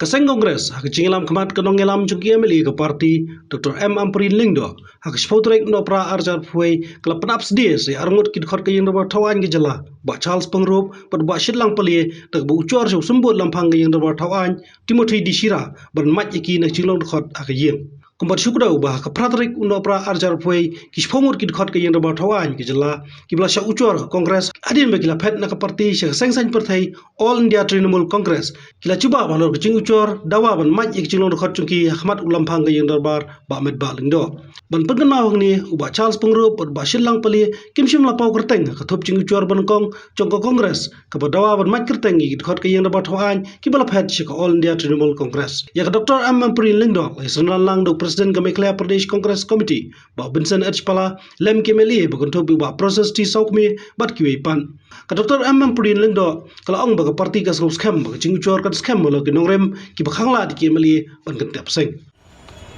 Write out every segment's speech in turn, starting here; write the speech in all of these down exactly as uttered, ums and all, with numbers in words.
Ka seng Congress, ha ka jingïalam khmat ka nongïalam jong ki M L A ka party, Doctor M Ampareen Lyngdoh, ha ka shiphew tarik u Nohprah arhajar arphew wei, ka la pynap sdie sa arngut ki dkhot ka ïing dorbar thaw aiñ ka jylla, Bah Charles Pyngrope, bad Bah Shitlang Pale, da kaba u jur sha u symbud lamphang ka ïing dorbar thaw aiñ, Timothy D Shira, ban mad ïa ki na ka jinglong dkhot ha ka ïing. Kumba shu kdew ba ha ka phra tarik u Nohprah arhajar arphew wei, ki shiphew ngut ki dkhot ka ïing dorbar thaw aiñ ka jylla, kiba la shah u jur Congress, hadien ba ki la phet na ka party sha ka seng saiñ pyrthei All India Trinamool Congress, ki la jubab halor ka jing u jur dawa ban mad ïa ka jinglong dkhot jong ki ha khmat u lamphang ka ïing dorbar Bah Metbah Lyngdoh. Ban pynkynmaw hangne, u Bah Charles Pyngrope bad Bah Shitlang Pale kim shym la paw kyrteng ha ka thup jing u jur ba nyngkong jong ka Congress, kaba dawa ban mad kyrteng ïa ki dkhot ka ïing dorbar thaw aiñ kiba la phet sha ka All India Trinamool Congress. Ïa ka Doctor M Ampareen Lyngdoh la ïasynran lang da u President ka Meghalaya Pradesh Congress Committee, Bah Vincent H Pala, lem ki M L A ba kynthup ïa u Bah Precious T Sawkmie bad kiwei pat. Ka Doctor M Ampareen Lyngdoh ka la ong ba ka party ka sngewskhem ba ka jing u jur kan skhem halor ki nongrim kiba khanglad ïa ki M L A ban kyntep seng.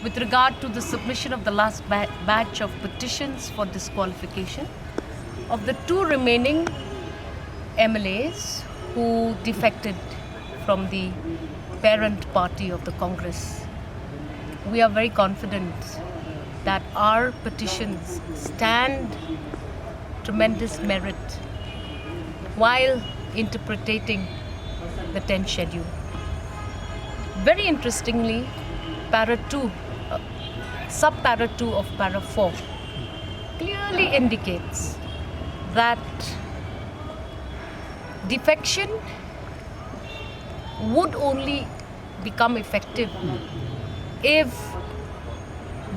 With regard to the submission of the last ba- batch of petitions for disqualification of the two remaining M L As who defected from the parent party of the Congress, we are very confident that our petitions stand tremendous merit while interpreting the tenth schedule. Very interestingly, para two, uh, sub para two of para four clearly indicates that defection would only become effective if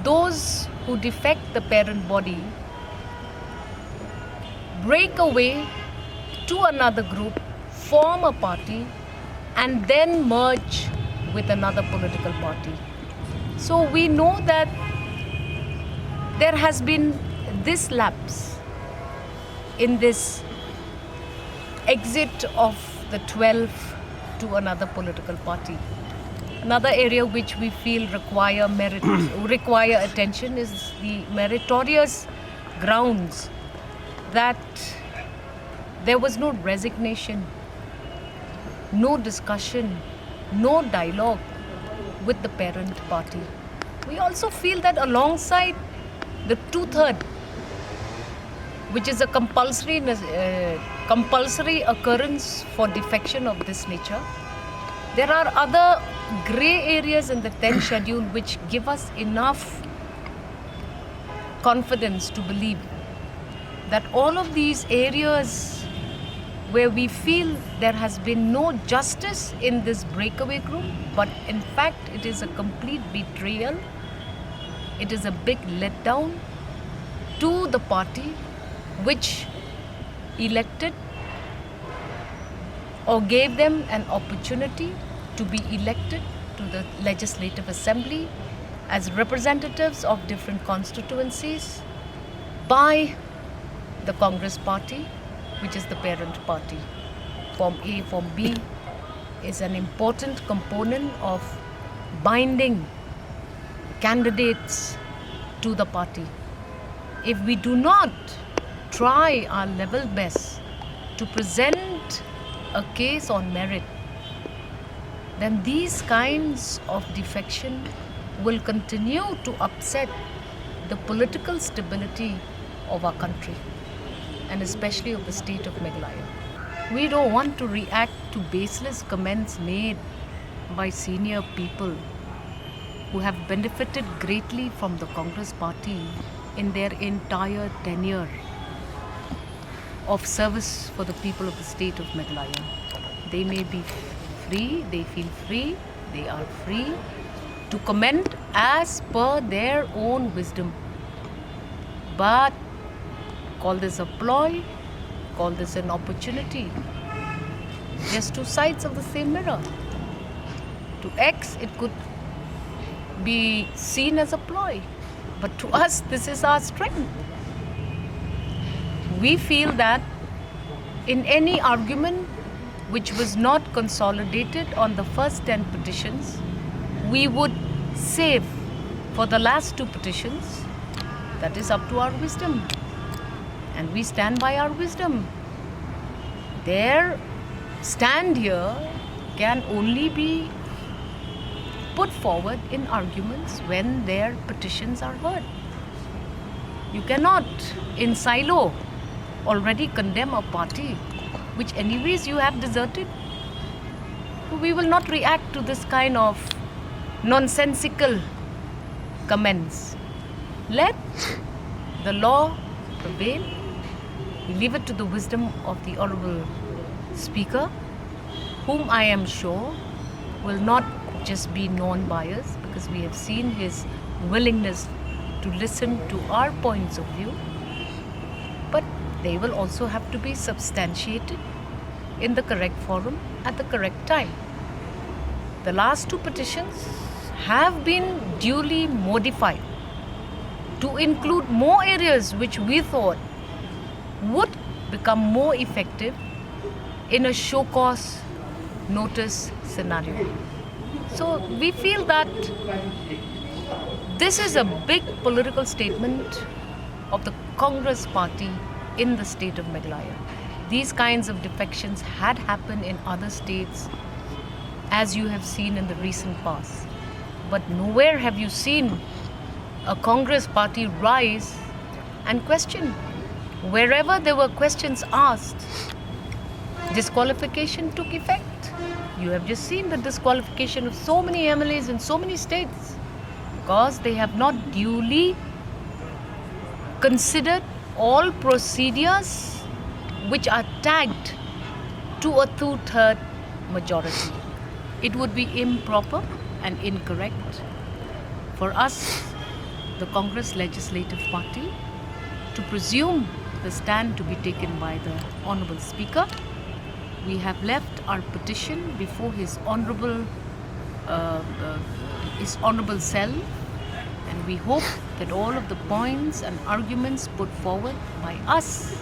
those who defect the parent body break away to another group, form a party, and then merge with another political party. So we know that there has been this lapse in this exit of the twelve to another political party. Another area which we feel require merit, require attention is the meritorious grounds that there was no resignation, no discussion, no dialogue with the parent party. We also feel that alongside the two-third, which is a compulsory, uh, compulsory occurrence for defection of this nature, there are other grey areas in the tenth schedule which give us enough confidence to believe that all of these areas where we feel there has been no justice in this breakaway group, but in fact it is a complete betrayal, it is a big letdown to the party which elected or gave them an opportunity to be elected to the Legislative Assembly as representatives of different constituencies by the Congress party, which is the parent party. Form A, Form B is an important component of binding candidates to the party. If we do not try our level best to present a case on merit, then these kinds of defection will continue to upset the political stability of our country, and especially of the state of Meghalaya. We don't want to react to baseless comments made by senior people who have benefited greatly from the Congress party in their entire tenure of service for the people of the state of Meghalaya. They may be free, they feel free, they are free to comment as per their own wisdom. But call this a ploy, call this an opportunity. Just two sides of the same mirror. To X, it could be seen as a ploy, but to us, this is our strength. We feel that in any argument which was not consolidated on the first ten petitions, we would save for the last two petitions. That is up to our wisdom. And we stand by our wisdom. Their stand here can only be put forward in arguments when their petitions are heard. You cannot, in silo, already condemn a party which, anyways, you have deserted. We will not react to this kind of nonsensical comments. Let the law prevail. We leave it to the wisdom of the Honorable Speaker, whom I am sure will not just be non-biased, because we have seen his willingness to listen to our points of view, but they will also have to be substantiated in the correct forum at the correct time. The last two petitions have been duly modified to include more areas which we thought would become more effective in a show cause notice scenario. So we feel that this is a big political statement of the Congress party in the state of Meghalaya. These kinds of defections had happened in other states, as you have seen in the recent past. But nowhere have you seen a Congress party rise and question. Wherever there were questions asked, disqualification took effect. You have just seen the disqualification of so many M L As in so many states because they have not duly considered all procedures which are tagged to a two-third majority. It would be improper and incorrect for us, the Congress Legislative Party, to presume the stand to be taken by the Honorable Speaker. We have left our petition before His Honorable, uh, uh, His Honorable Cell, and we hope that all of the points and arguments put forward by us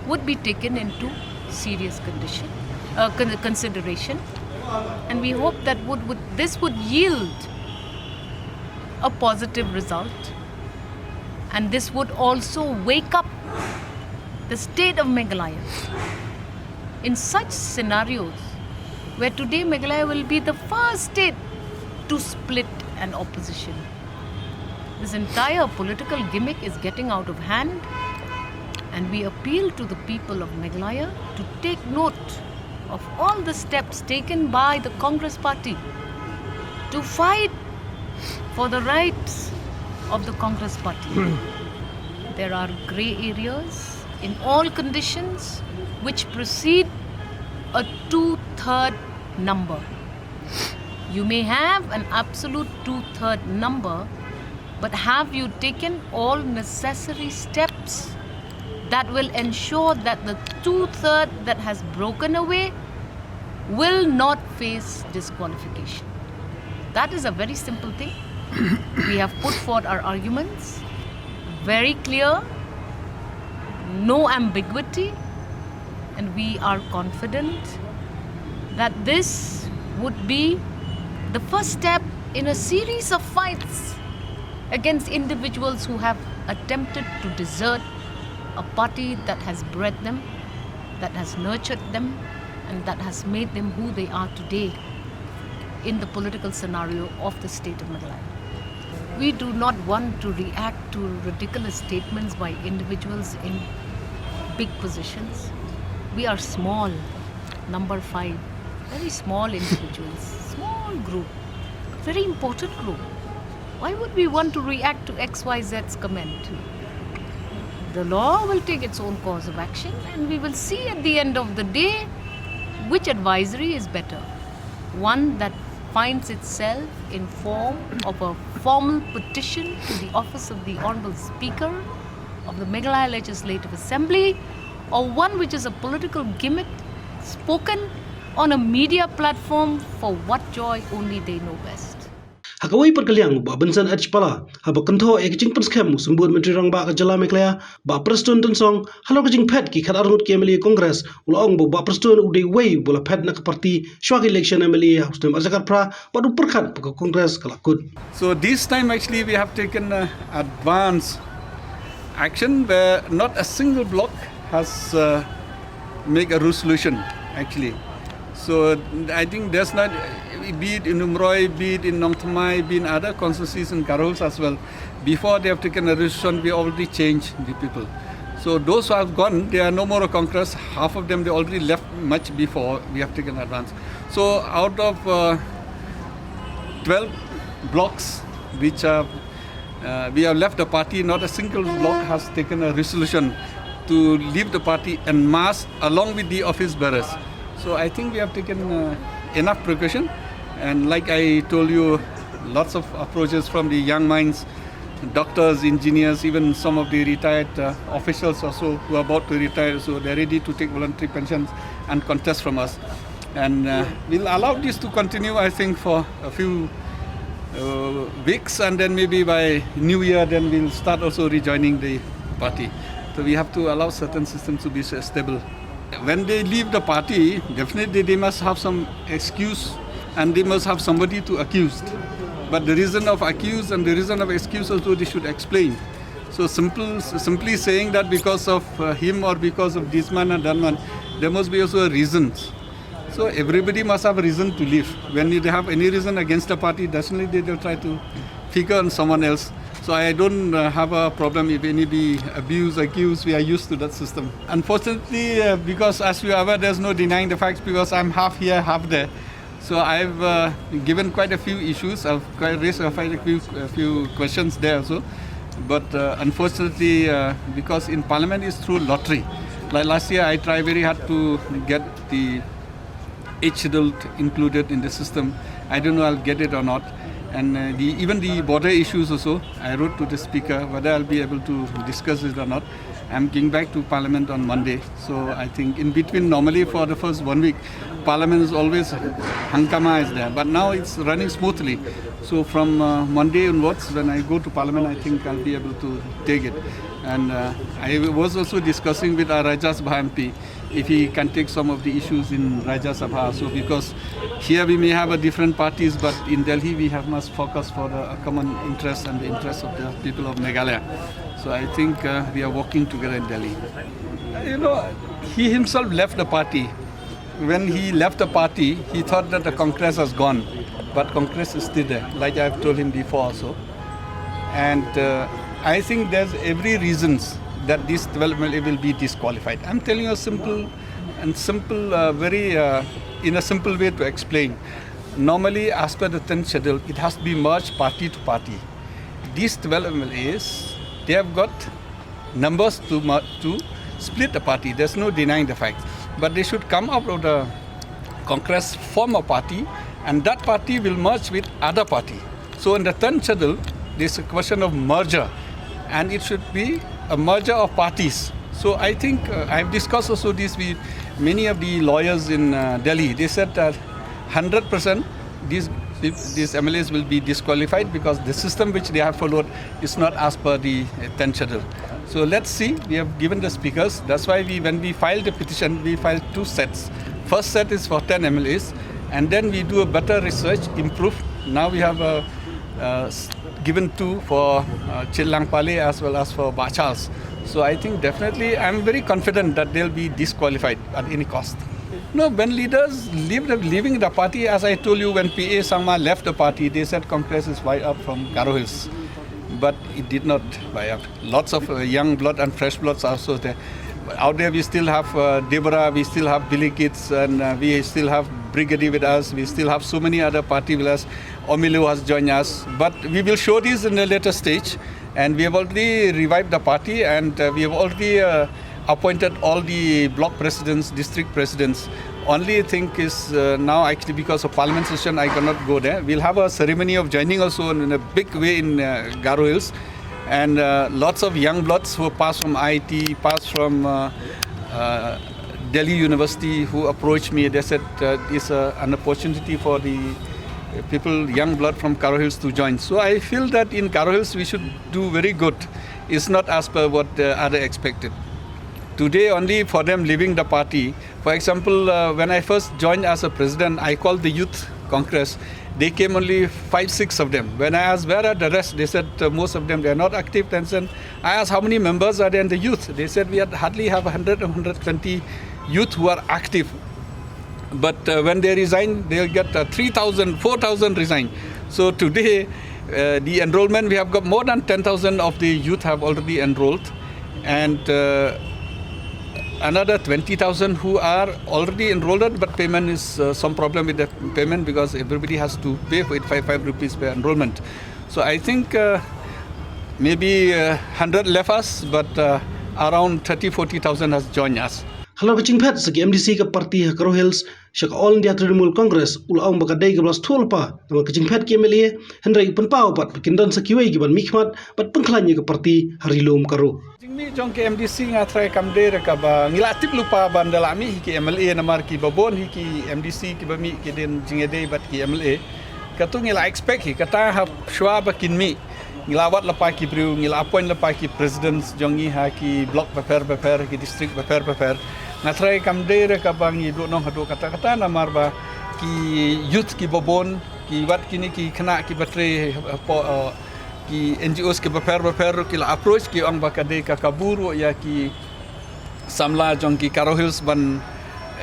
would be taken into serious condition, uh, con- consideration, and we hope that would, would this would yield a positive result, and this would also wake up the state of Meghalaya in such scenarios where today Meghalaya will be the first state to split an opposition. This entire political gimmick is getting out of hand, and we appeal to the people of Meghalaya to take note of all the steps taken by the Congress party to fight for the rights of the Congress party. There are grey areas in all conditions which precede a two-third number. You may have an absolute two-third number, but have you taken all necessary steps that will ensure that the two-third that has broken away will not face disqualification? That is a very simple thing. We have put forth our arguments, very clear, no ambiguity, and we are confident that this would be the first step in a series of fights against individuals who have attempted to desert a party that has bred them, that has nurtured them, and that has made them who they are today in the political scenario of the state of Meghalaya. We do not want to react to ridiculous statements by individuals in big positions. We are small, number five, very small individuals, small group, very important group. Why would we want to react to X Y Z's comment? The law will take its own course of action, and we will see at the end of the day which advisory is better. One that finds itself in form of a formal petition to the office of the Honorable Speaker of the Meghalaya Legislative Assembly, or one which is a political gimmick spoken on a media platform for what joy only they know best. Ha kawei pat ka liang, Bah Vincent H Pala, haba kynthoh ïa ka jingpynskhem u Symbud Myntri Rangbah ka jylla Meghalaya, Bah Prestone Tynsong, halor ka jingphet ki khatar ngut ki M L A Congress, u la ong ba u Bah Prestone u dei uwei uba la phet na ka party shuwa ka election M L A ha u snem arhajar khatphra, bad u pyrkhat ba ka Congress ka la kut. So this time actually we have taken, uh, advance action where not a single bloc has, uh, make a resolution actually. So I think there's not, Be it in Umroi, be it in Nongthymmai, be in other constituencies in Garo Hills as well. Before they have taken a resolution, we already changed the people. So those who have gone, they are no more a Congress. Half of them, they already left much before we have taken advance. So out of uh, twelve blocks which are uh, we have left the party, not a single bloc has taken a resolution to leave the party en masse along with the office bearers. So I think we have taken uh, enough precaution. And like I told you, lots of approaches from the young minds, doctors, engineers, even some of the retired uh, officials also who are about to retire. So they're ready to take voluntary pensions and contest from us. And uh, we'll allow this to continue, I think, for a few uh, weeks, and then maybe by New Year, then we'll start also rejoining the party. So we have to allow certain systems to be s- stable. When they leave the party, definitely they must have some excuse, and they must have somebody to accuse. But the reason of accuse and the reason of excuse also they should explain. So simple, simply saying that because of uh, him or because of this man and that man, there must be also a reason. So everybody must have a reason to leave. When they have any reason against a party, definitely they will try to figure on someone else. So I don't uh, have a problem if any be abused, accused. We are used to that system. Unfortunately, uh, because as you are aware, there's no denying the facts because I'm half here, half there. So I've uh, given quite a few issues. I've quite raised uh, quite a few, a few questions there also. But uh, unfortunately, uh, because in Parliament it's through lottery. Like last year, I tried very hard to get the eighth schedule included in the system. I don't know I'll get it or not. And uh, the, even the border issues also, I wrote to the speaker whether I'll be able to discuss it or not. I'm going back to Parliament on Monday. So I think in between, normally for the first one week, Parliament is always hangama is there. But now it's running smoothly. So from uh, Monday onwards, when I go to Parliament, I think I'll be able to take it. And uh, I was also discussing with our Rajya Sabha M P if he can take some of the issues in Rajya Sabha. So because here we may have a different parties, but in Delhi we have must focus for the common interest and the interest of the people of Meghalaya. So I think uh, we are working together in Delhi. You know, he himself left the party. When he left the party, he thought that the Congress has gone, but Congress is still there, like I've told him before also. And uh, I think there's every reasons that this twelve M L A will be disqualified. I'm telling you a simple and simple, uh, very uh, in a simple way to explain. Normally, as per the tenth schedule, it has to be merged party to party. These twelve M L As, they have got numbers to mer- to split the party. There's no denying the fact. But they should come out of the Congress, form a party, and that party will merge with other party. So in the tenth schedule, there's a question of merger, and it should be a merger of parties. So I think uh, I've discussed also this with many of the lawyers in uh, Delhi. They said that hundred percent these these M L As will be disqualified because the system which they have followed is not as per the uh, tenth schedule. So let's see. We have given the speakers. That's why we, when we filed the petition, we filed two sets. First set is for ten M L As, and then we do a better research, improve. Now we have a uh, s- given two for uh, Chillang Pale as well as for Bah Charles. So I think definitely I'm very confident that they'll be disqualified at any cost. No, when leaders leave the, leaving the party, as I told you, when P A Sangma left the party, they said Congress is wiped out from Garo Hills. But it did not wipe out. Lots of uh, young blood and fresh bloods are also there. Out there, we still have uh, Deborah, we still have Billy Gates, and uh, we still have Brigady with us. We still have so many other party with us. Omilu has joined us, but we will show this in a later stage. And we have already revived the party, and uh, we have already uh, appointed all the block presidents, district presidents. Only thing is uh, now, actually, because of parliament session, I cannot go there. We'll have a ceremony of joining also in a big way in uh, Garo Hills. And uh, lots of young bloods who pass from I I T, pass from uh, uh, Delhi University, who approached me. They said uh, it's uh, an opportunity for the people, young blood from Garo Hills to join. So I feel that in Garo Hills we should do very good. It's not as per what uh, other expected. Today, only for them leaving the party. For example, uh, when I first joined as a president, I called the youth congress. They came only five, six of them. When I asked where are the rest, they said uh, most of them, they are not active. Then I asked how many members are there in the youth. They said we had hardly have a hundred or hundred twenty youth who are active. But uh, when they resign, they'll get uh, three thousand, four thousand resign. So today, uh, the enrollment, we have got more than ten thousand of the youth have already enrolled, and uh, another twenty thousand who are already enrolled, but payment is uh, some problem with the payment because everybody has to pay for it, five, five rupees per enrollment. So I think uh, maybe uh, hundred left us, but uh, around thirty, forty thousand has joined us. Halor ka jingphet sa ki M D C ka party ha Garo Hills sha ka All India Trinamool Congress, u la ong ba ka dei kaba la sngewthuh lypa namar ka jingphet ki M L A, hynrei u pynpaw pat ba kin don sa kiwei kiban mihkhmat bad pynkhlaiñ ïa ka party ha Ri Lum Garo. Jingmih jong ki M D C nga tharai kam dei re kaba ngi la tip lypa ban da la mih hi ki M L A, namar kiba bun hi ki M D C kiba mih ki don jingïadei bad ki M L A. Katu ngi la expect hi, kata ha shuwa ba kin mih ngi la wad lypa ki briew, ngi la appoint lypa ki presidents jong ngi ha ki block bapher bapher, ki district bapher bapher. Nga tharai kam dei re kaba ngi duhnong haduh katta katta, namar ba ki youth kiba bun, ki wat kine ki khynnah kiba trei hapoh, uh, ki N G Os kiba pher bapher ki la approach, ki ong ba ka dei ka kabu ruh ïa ki samla jong ki Garo Hills ban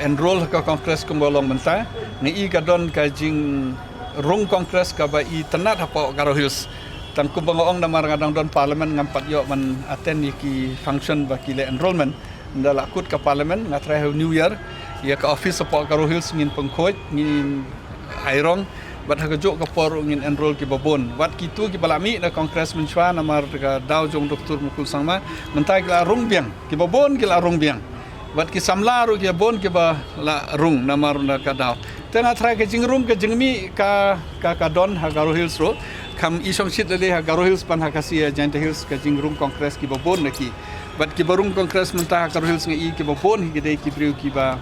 enroll ha ka Congress kumba long mynta. Nga i ka don ka jingrung Congress kaba itynnad hapoh Garo Hills. Tang kumba nga ong, namar nga dang don Parliament, ngam pat ïoh ban attend ïa ki function ba ki leh enrollment. Ynda la kut ka Parliament, nga tharai ha New Year, ïa ka office hapoh Garo Hills ngin pynkhuid, ngin airong, bad ha kajuh ka por ruh ngin enroll kiba bun. Wat kitu kiba la mih na Congress mynshuwa namar ka daw jong Doctor Mukul Sangma, mynta ki la rung biang, kiba bun ki la rung biang. Wat ki samla ruh kiba bun kiba la rung namar na ka daw. Te nga tharai ka jingrung ka jingmih ka, ka, ka don ha Garo Hills ruh. Kam i shongshit lade ha Garo Hills ban ha Khasi Jaintia Hills ka jingrung Congress kiba bun na ki. Bad kiba rung Congress mynta ha Garo Hills nga i kiba bun hi ki dei ki briew kiba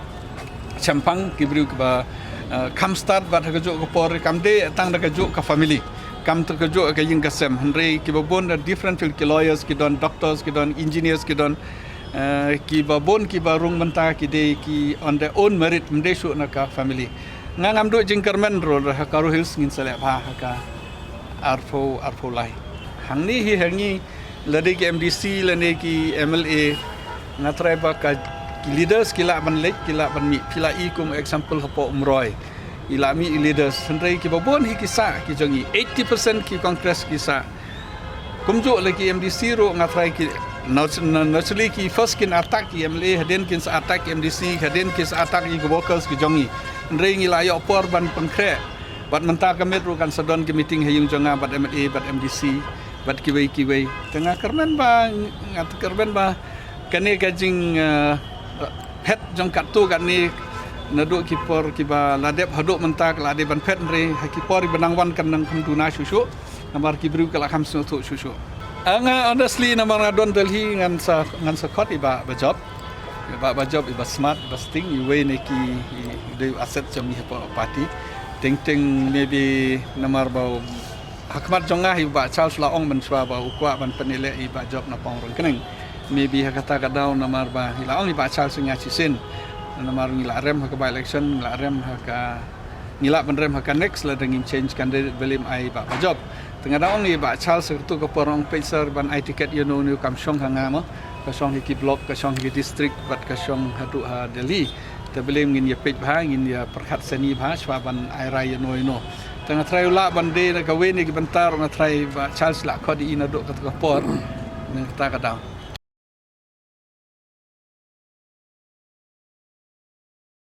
shemphang, ki briew kiba, uh, kham stad bad ha kajuh ka por kam dei tang da kajuh ka family. Kam da kajuh ka ïing ka sem. Hynrei kiba bun da different field, ki lawyers ki don, doctors ki don, engineers ki don. Uh, kiba bun kiba rung mynta ki dei ki on their own merit, ym dei shuh na ka family. Nga ngam duh jingkyrmen ruh ha Garo Hills ngin sa leh bha ha ka arphew, arphew lai. Hangne hi hangne lade ki M D C lane ki M L A, nga tharai ba ka ki leaders ki lah ban leit, ki lah ban mih. Phi la i kum example hapoh Umroi, i la mih i leaders. Hynrei kiba bun hi ki sah ki jong i, eighty percent ki Congress ki sah. Kumjuh la ki M D C ruh nga tharai ki nat-, na-, naturally ki first kin attack ki M L A, hadien kin sa attack ki M D C, hadien kin sa attack ki workers ki jong i. Hynrei ngi la ïoh por ban pynkhreh. Bad mynta ka miet ruh kan sa don ki meeting ha ïing jong nga bad M L A bad M D C bad kiwei kiwei. Te nga kyrmen ba, nga kyrmen ba kane ka jing, eh, phet jong katto katne naduh ki por kiba la dep haduh mynta ka la dei ban phet, hynrei ha ki por ba nang wan kan nang kham duna shuh shuh. Namar ki briew ka la kham sngewthuh shuh shuh. Ah, nga honestly namar nga don Delhi ngan sa, ngan sa khot i Bah Bajop. I Bah Bajop i ba smart, i ba sting, iwei na ki, i dei asset jong i hapoh party. Teng teng maybe namar ba ha khmat jong nga i Bah Charles la ong mynshuwa ba u kwah ban pynïaleh i Bah Jop na Pong Ryngkneng. Maybe ha kata ka daw namar ba i la ong i Bah Charles ïa nga shisien. Namar ngi la rem ha ka by election, ngi la rem ha ka, ngi lah ban rem ha ka next, lada ngim change candidate balei ym ai i Bah Bajop. Te nga dang ong i Bah Charles ha kato ka por, ong peit sir ban ai ticket ïa uno uno, kam shong ha nga mo. Ka shong ha ki block, ka shong ha ki district, bad ka shong haduh ha Delhi. Te balei ngin ïa peit bha, ngin ïa pyrkhat sani bha shuwa ban ai rai ïa uno uno. Te nga tharai u lah ban dei na kawei na ki bynta ruh, nga tharai Bah Charles la khot ïa i naduh kato ka por. Na kata ka daw.